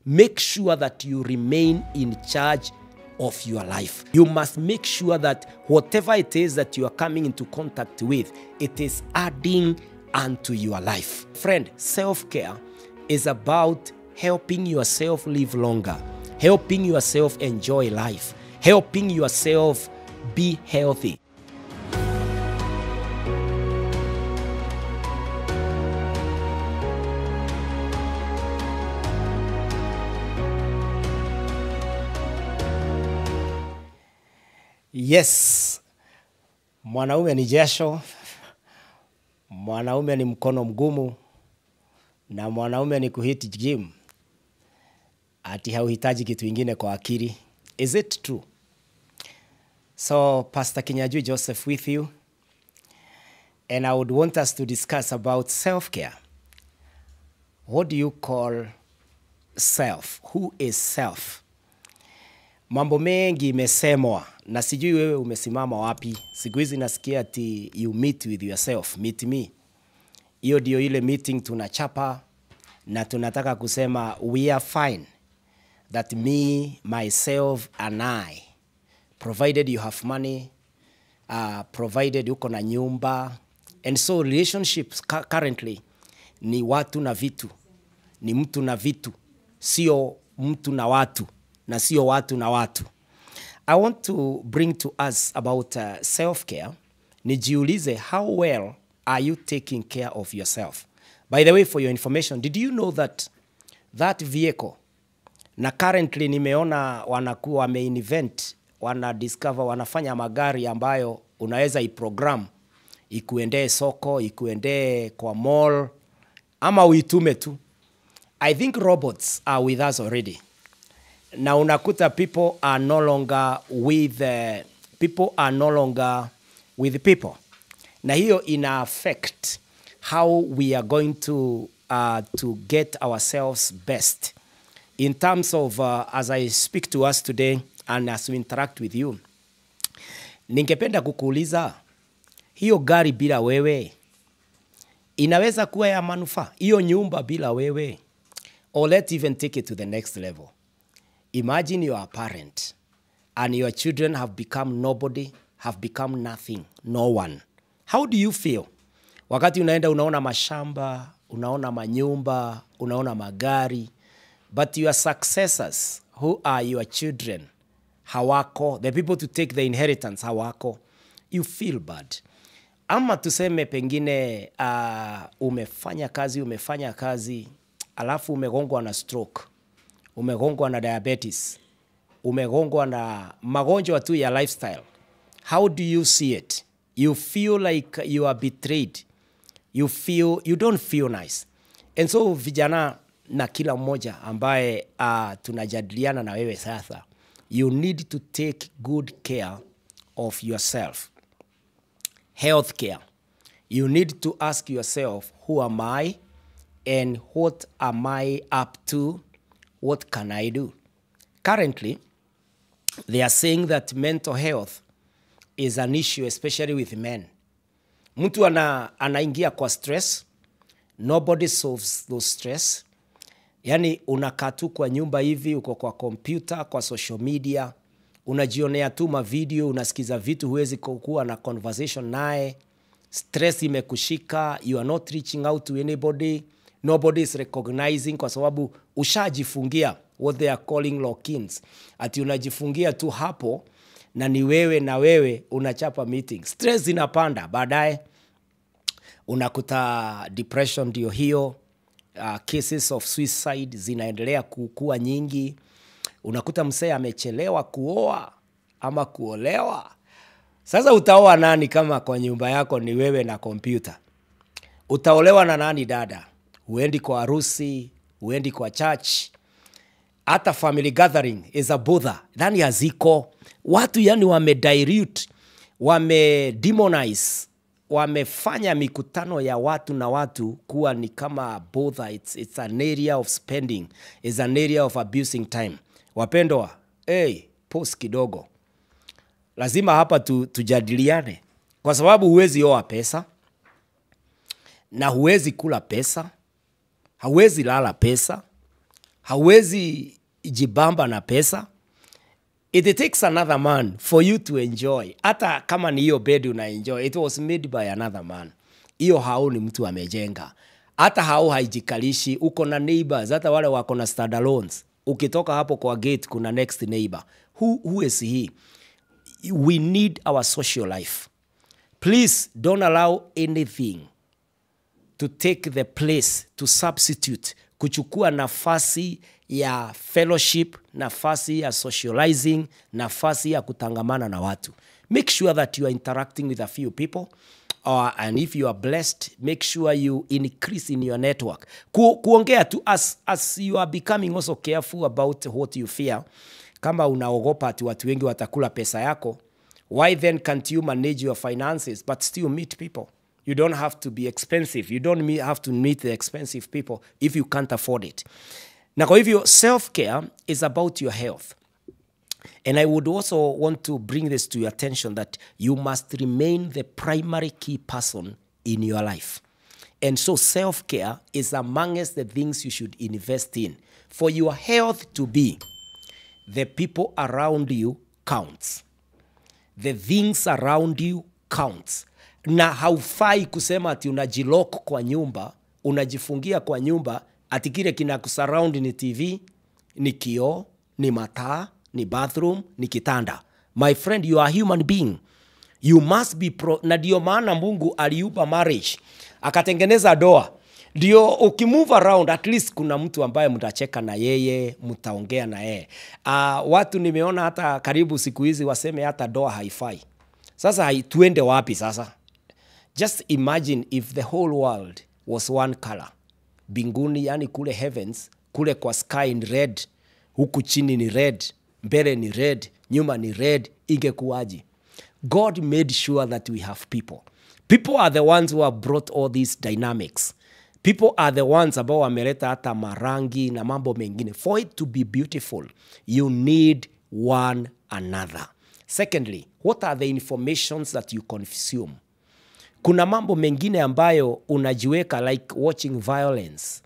make sure that you remain in charge of your life. You must make sure that whatever it is that you are coming into contact with, it is adding unto your life. Friend, self-care is about helping yourself live longer, helping yourself enjoy life, helping yourself be healthy. Yes, mwanaume ni jasho, mwanaume ni mkono mgumu, na mwanaume ni kuhit gym. Ati hauhitaji kitu ingine kwa akili. Is it true? So, Pastor Kinyanjui Joseph with you. And I would want us to discuss about self-care. What do you call self? Who is self? Mambo mengi imesemwa na sijui wewe umesimama wapi. Siku hizi nasikia ati you meet with yourself, meet me. Hiyo ndio ile meeting tunachapa na tunataka kusema we are fine. That me, myself and I, provided you have money, provided uko na nyumba. And so relationships currently ni watu na vitu, ni mtu na vitu, sio mtu na watu, na sio watu na watu. I want to bring to us about self-care. Nijiulize, how well are you taking care of yourself? By the way, for your information, did you know that that vehicle, na currently nimeona wanakuwa wame-invent, wana-discover, wanafanya magari ambayo unaweza iprogram, ikuendee soko, ikuendee kwa mall, ama uitume tu. I think robots are with us already. Na unakuta people are no longer with people are no longer with people. Na hiyo ina affect how we are going to get ourselves best in terms of as I speak to us today and as we interact with you. Ningependa kukuuliza, hiyo gari bila wewe inaweza kuwa ya manufaa? Hiyo nyumba bila wewe? Or let's even take it to the next level. Imagine you are a parent and your children have become nobody, have become nothing, no one. How do you feel? Wakati unaenda unaona mashamba, unaona manyumba, unaona magari, but your successors, who are your children, hawako, the people to take the inheritance hawako, you feel bad. Ama tuseme pengine umefanya kazi, alafu umegongwa na stroke, umegongwa na diabetes, umegongwa na magonjwa tu ya lifestyle. How do you see it? You feel like you are betrayed. You feel, you don't feel nice. And so vijana na kila mmoja ambaye tunajadiliana na wewe sasa, you need to take good care of yourself. Health care. You need to ask yourself, who am I and what am I up to? What can I do? Currently, they are saying that mental health is an issue, especially with men. Mtu anaingia kwa stress. Nobody solves those stress. Yani unakaa tu kwa nyumba hivi, uko kwa computer, kwa social media, unajionea tu ma video, unasikiza vitu, huwezi kuwa na conversation naye. Stress imekushika, you are not reaching out to anybody, nobody is recognizing kwa sababu ushajifungia what they are calling lock-ins. Ati unajifungia tu hapo na ni wewe na wewe unachapa meeting. Stress inapanda, baadaye unakuta depression ndio hiyo. Cases of suicide zinaendelea kukua nyingi. Unakuta msee amechelewa kuoa ama kuolewa. Sasa utaoa nani kama kwa nyumba yako ni wewe na kompyuta? Utaolewa na nani dada? Huendi kwa harusi, huendi kwa church. Hata family gathering is a bother. Nani haziko? Watu yani wame dilute, wame demonize, wamefanya mikutano ya watu na watu kuwa ni kama bother. It's an area of spending. It's an area of abusing time. Wapendwa, hey, pause kidogo. Lazima hapa tujadiliane. Kwa sababu huwezi oa pesa, na huwezi kula pesa, hauwezi lala pesa, Hauwezi jibamba na pesa. It takes another man for you to enjoy. Hata kama ni hiyo bed una enjoy, it was made by another man. Hiyo hao ni mtu amejenga. Hata hao haijikalishi, uko na neighbors, hata wale wako na standalones. Ukitoka hapo kwa gate kuna next neighbor. Who is he? We need our social life. Please don't allow anything to take the place, to substitute, kuchukua nafasi ya fellowship, nafasi ya socializing, nafasi ya kutangamana na watu. Make sure that you are interacting with a few people. And if you are blessed, make sure you increase in your network. Kuongea tu as you are becoming also careful about what you fear. Kama unaogopa ati watu wengi watakula pesa yako, why then can't you manage your finances but still meet people? You don't have to be expensive. You don't have to meet the expensive people if you can't afford it. Na kwa hivyo, self-care is about your health. And I would also want to bring this to your attention that you must remain the primary key person in your life. And so self-care is amongst the things you should invest in. For your health to be, the people around you counts. The things around you counts. Na haufai kusema ati unajilock kwa nyumba, unajifungia kwa nyumba, ati kile kinakusurround ni TV, ni kioo, ni mataa, ni bathroom, ni kitanda. My friend, you are a human being. You must be pro. Na ndio maana Mungu aliupa marriage, akatengeneza doa. Ndio ukimove around, at least kuna mtu ambaye mtacheka na yeye, mtaongea na yeye. Watu nimeona hata karibu siku hizi waseme hata doa haifai. Sasa tuende wapi sasa? Just imagine if the whole world was one color. Binguni, yani kule heavens, kule kwa sky in red, huku chini ni red, mbele ni red, nyuma ni red, ingekuwaje? God made sure that we have people. People are the ones who have brought all these dynamics. People are the ones ambao wameleta hata marangi na mambo mengine. For it to be beautiful, you need one another. Secondly, what are the informations that you consume? Kuna mambo mengine ambayo unajiweka, like watching violence.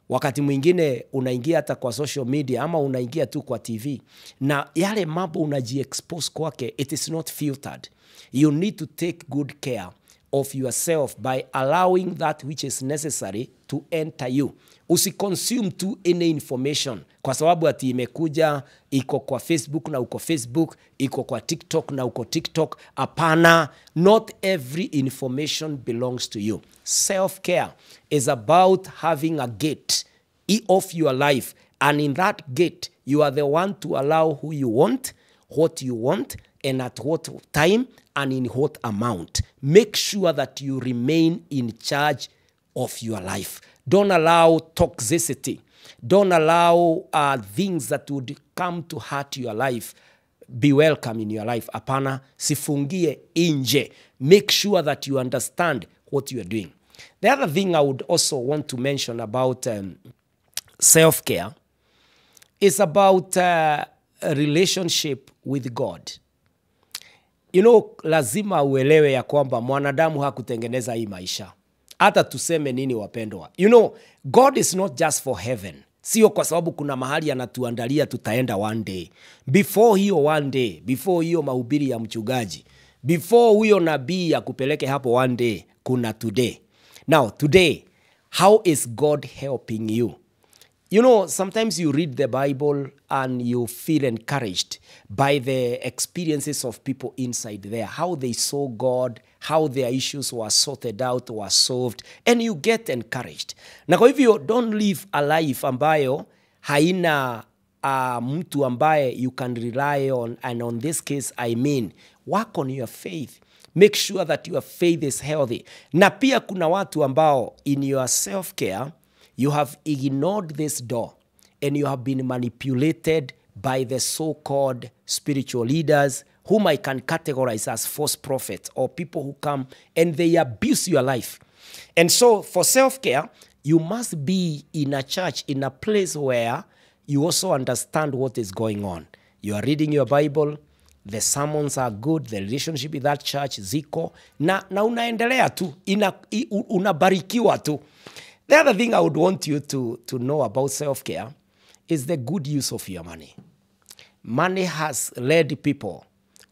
Wakati mwingine unaingia hata kwa social media ama unaingia tu kwa TV. Na yale mambo unaji-expose kwake, it is not filtered. You need to take good care of yourself by allowing that which is necessary to enter you. Usiconsume to any information kwa sababu ati imekuja, iko kwa Facebook na uko Facebook, iko kwa TikTok na uko TikTok. Apana, not every information belongs to you. Self-care is about having a gate of your life, and in that gate, you are the one to allow who you want, what you want, and at what time, and in what amount. Make sure that you remain in charge of your life. Don't allow toxicity. Don't allow things that would come to hurt your life be welcome in your life. Apana, sifungie inje. Make sure that you understand what you are doing. The other thing I would also want to mention about self-care is about a relationship with God. You know, lazima uelewe ya kwamba mwanadamu hakutengeneza hii maisha. Hata tuseme nini wapendwa. You know, God is not just for heaven. Sio kwa sababu kuna mahali anatuandalia tutaenda one day. Before hiyo one day, before hiyo mahubiri ya mchungaji, before huyo nabii akupeleke hapo one day, kuna today. Now, today, how is God helping you? You know, sometimes you read the Bible and you feel encouraged by the experiences of people inside there, how they saw God, how their issues were sorted out, were solved, and you get encouraged. Na kwa hivyo, don't live a life ambayo haina mtu ambaye you can rely on, and on this case, I mean, work on your faith. Make sure that your faith is healthy. Na pia kuna watu ambao in your self-care, you have ignored this door and you have been manipulated by the so-called spiritual leaders whom I can categorize as false prophets or people who come and they abuse your life. And so for self-care, you must be in a church, in a place where you also understand what is going on. You are reading your Bible, the sermons are good, the relationship with that church, ziko, na unaendelea tu, unabarikiwa tu. The other thing I would want you to know about self-care is the good use of your money. Money has led people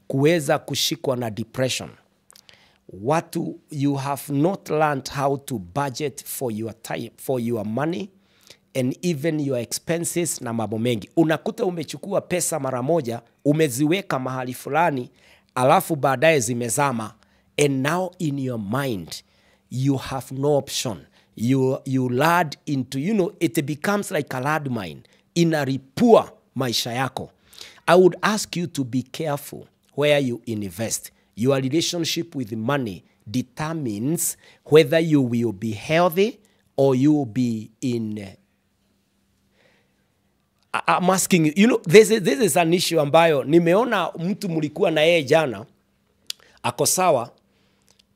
kuweza kushikwa na depression. Watu, you have not learned how to budget for your time, for your money and even your expenses na mambo mengi. Unakuta umechukua pesa mara moja, umeziweka mahali fulani, alafu baadaye zimezama, and now in your mind you have no option. You lad into, you know, it becomes like a landmine. Inaripua maisha yako. I would ask you to be careful where you invest. Your relationship with money determines whether you will be healthy or you will be in... I'm asking you, you know, this is an issue ambayo nimeona mtu mlikuwa na yeye jana, ako sawa,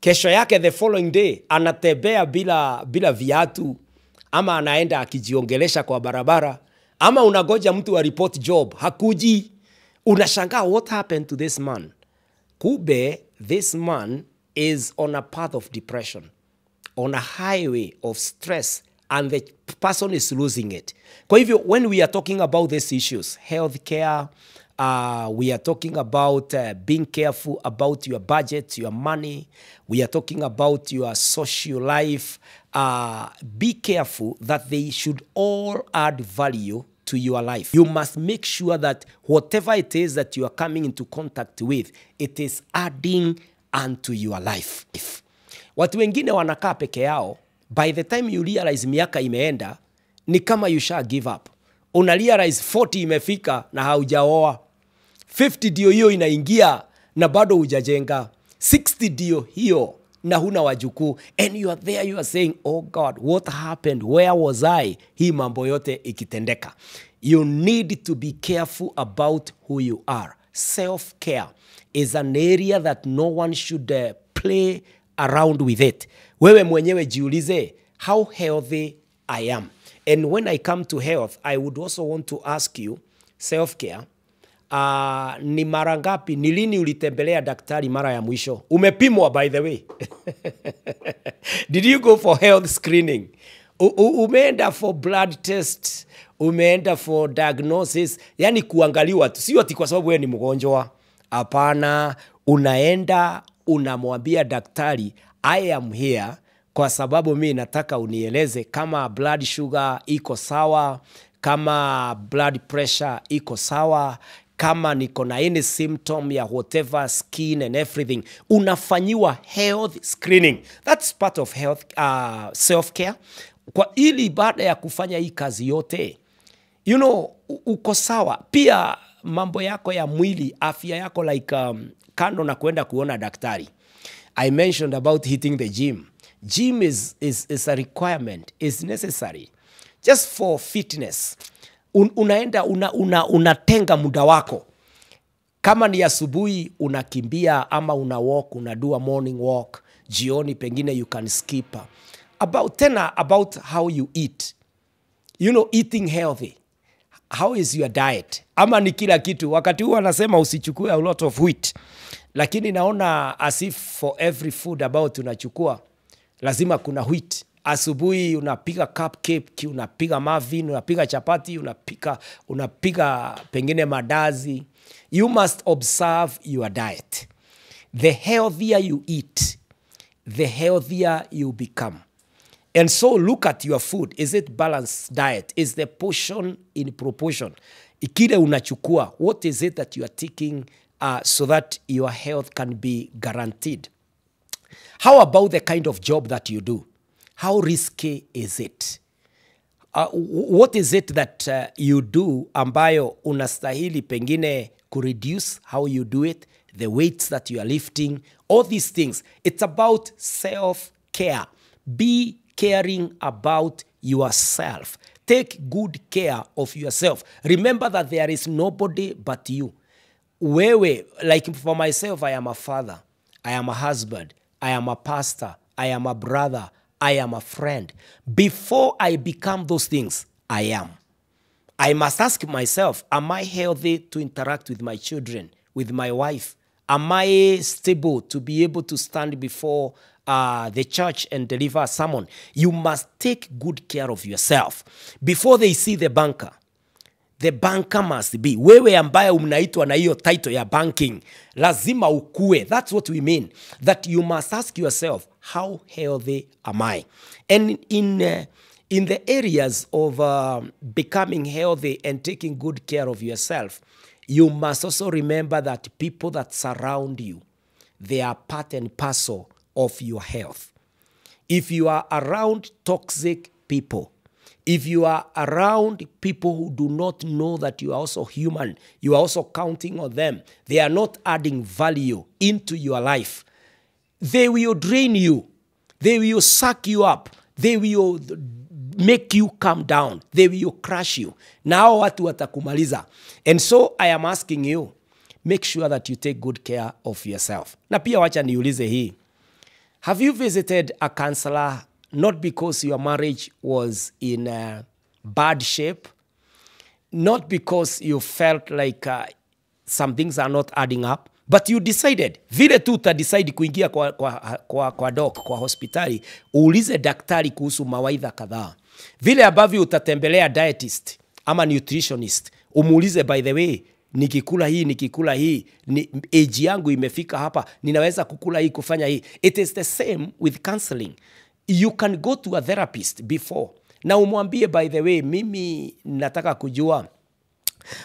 kesho yake the following day anatembea bila viatu, ama anaenda akijiongelesha kwa barabara, ama unagoja mtu wa report job, hakuji. Unashangaa what happened to this man. Kumbe this man is on a path of depression, on a highway of stress, and the person is losing it. Kwa hivyo, when we are talking about these issues, healthcare, we are talking about being careful about your budget, your money. We are talking about your social life. Be careful that they should all add value to your life. You must make sure that whatever it is that you are coming into contact with, it is adding unto your life. Watu wengine wanakaa peke yao, by the time you realize miaka imeenda, ni kama you shall give up. Una realize 40 imefika na haujaoa. 50 ndio hiyo inaingia na bado hujajenga. 60 ndio hiyo na huna wajukuu. And you are there, you are saying, oh God, what happened? Where was I? Hii mambo yote ikitendeka. You need to be careful about who you are. Self-care is an area that no one should play around with it. Wewe mwenyewe jiulize, how healthy I am. And when I come to health, I would also want to ask you, self-care, ni mara ngapi, ni lini ulitembelea daktari mara ya mwisho? Umepimwa, by the way. Did you go for health screening? Umeenda for blood test, umeenda for diagnosis, yani kuangaliwa tu. Sio ati kwa sababu wewe ni mgonjwa. Hapana, unaenda unamwambia daktari, I am here kwa sababu mimi nataka unieleze kama blood sugar iko sawa, kama blood pressure iko sawa, kama niko na any symptom ya whatever, skin and everything. Unafanyiwa health screening. That's part of health, self-care. Kwa ili baada ya kufanya hii kazi yote, you know, uko sawa. Pia mambo yako ya mwili, afya yako, like kando na kuenda kuona daktari. I mentioned about hitting the gym. Gym is a requirement, is necessary. Just for fitness. Unaenda, unatenga muda wako. Kama ni asubuhi unakimbia ama una walk, unadua morning walk, jioni pengine you can skip. About how you eat. You know, eating healthy. How is your diet? Ama ni kila kitu. Wakati huu anasema usichukue a lot of wheat. Lakini naona as if for every food about tunachukua, lazima kuna wheat. Asubuhi unapiga cupcake, unapiga muffin, unapiga chapati, unapiga pengine mandazi. You must observe your diet. The healthier you eat, the healthier you become. And so look at your food. Is it balanced diet? Is the portion in proportion? Ikile unachukua, what is it that you are taking so that your health can be guaranteed? How about the kind of job that you do? How risky is it? What is it that you do ambayo unastahili pengine kureduce how you do it, the weights that you are lifting, all these things. It's about self-care. Be caring about yourself. Take good care of yourself. Remember that there is nobody but you. Wewe, like for myself, I am a father, I am a husband, I am a pastor, I am a brother, I am a friend. Before I become those things, I am. I must ask myself, am I healthy to interact with my children, with my wife? Am I stable to be able to stand before the church and deliver a sermon? You must take good care of yourself. Before they see the banker, The banker must be. Wewe ambaye unaitwa na hiyo title ya banking, lazima ukue. That's what we mean. That you must ask yourself, how healthy am I? And in the areas of becoming healthy and taking good care of yourself, you must also remember that people that surround you, they are part and parcel of your health. If you are around toxic people, if you are around people who do not know that you are also human, you are also counting on them, they are not adding value into your life, they will drain you, they will suck you up, they will make you come down, they will crush you. Na hao watu watakumaliza. And so I am asking you, make sure that you take good care of yourself. Na pia wacha niulize hii. Have you visited a counselor not because your marriage was in bad shape, not because you felt like some things are not adding up, but you decided, vile tu utadecide kuingia kwa doc, kwa hospitali, uulize daktari kuhusu mawaidha kadhaa. Vile ambavyo utatembelea dietist ama nutritionist, umuulize, by the way, nikikula hii, age yangu imefika hapa, ninaweza kukula hii, kufanya hii. It is the same with counseling. You can go to a therapist before. Na umwambie, by the way, mimi nataka kujua,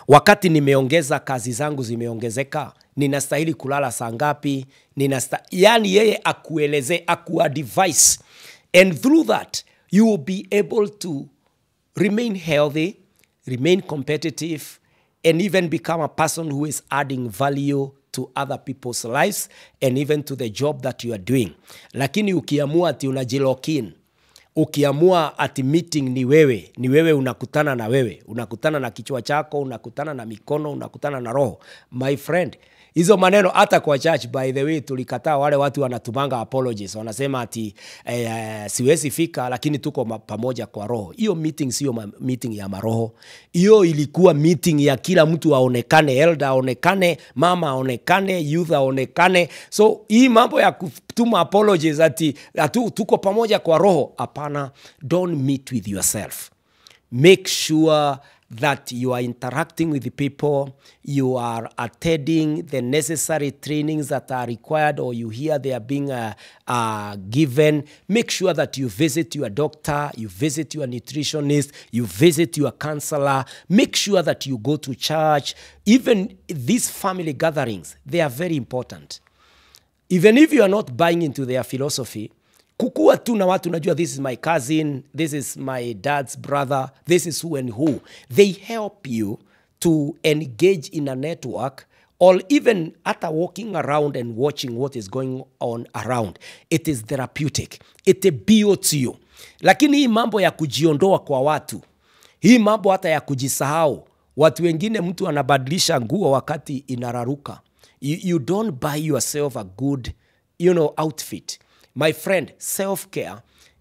wakati nimeongeza kazi zangu zimeongezeka, ninastahili kulala saa ngapi, yani yeye akueleze, akuadvise. And through that, you will be able to remain healthy, remain competitive, and even become a person who is adding value to other people's lives and even to the job that you are doing. Lakini ukiamua ati unajilock-in, ukiamua ati meeting ni wewe unakutana na wewe, unakutana na kichwa chako, unakutana na mikono, unakutana na roho. My friend, hizo maneno hata kwa church, by the way, tulikataa wale watu wanatumanga apologies, wanasema ati siwezi fika lakini tuko pamoja kwa roho. Hiyo meeting sio meeting ya maroho. Hiyo ilikuwa meeting ya kila mtu aonekane, elder aonekane, mama aonekane, youth aonekane. So hii mambo ya kutuma apologies ati tuko pamoja kwa roho, hapana. Don't meet with yourself. Make sure that you are interacting with the people, you are attending the necessary trainings that are required, or you hear they are being given. Make sure that you visit your doctor, you visit your nutritionist, you visit your counselor. Make sure that you go to church. Even these family gatherings, they are very important. Even if you are not buying into their philosophy, kukua tu na watu najua this is my cousin, this is my dad's brother, this is who and who. They help you to engage in a network, or even after walking around and watching what is going on around. It is therapeutic. It builds you. Lakini hii mambo ya kujiondoa kwa watu, hii mambo hata ya kujisahau, watu wengine mtu anabadilisha nguo wakati inararuka. You don't buy yourself a good, outfit. My friend, self-care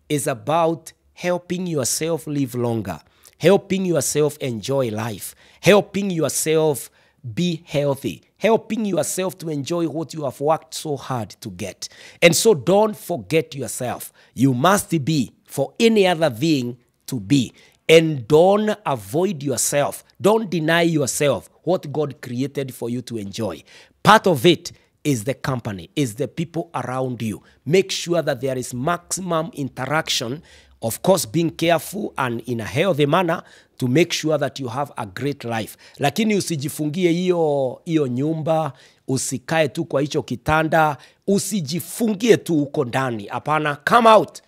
is about helping yourself live longer, helping yourself enjoy life, helping yourself be healthy, helping yourself to enjoy what you have worked so hard to get. And so don't forget yourself. You must be for any other thing to be. And don't avoid yourself. Don't deny yourself what God created for you to enjoy. Part of it is the company, is the people around you. Make sure that there is maximum interaction, of course being careful and in a healthy manner to make sure that you have a great life. Lakini usijifungie hiyo nyumba, usikae tu kwa hicho kitanda, usijifungie tu uko ndani. Hapana, come out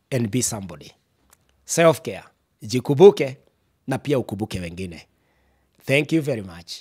and be somebody. Self-care. Jikubuke na pia ukubuke wengine. Thank you very much.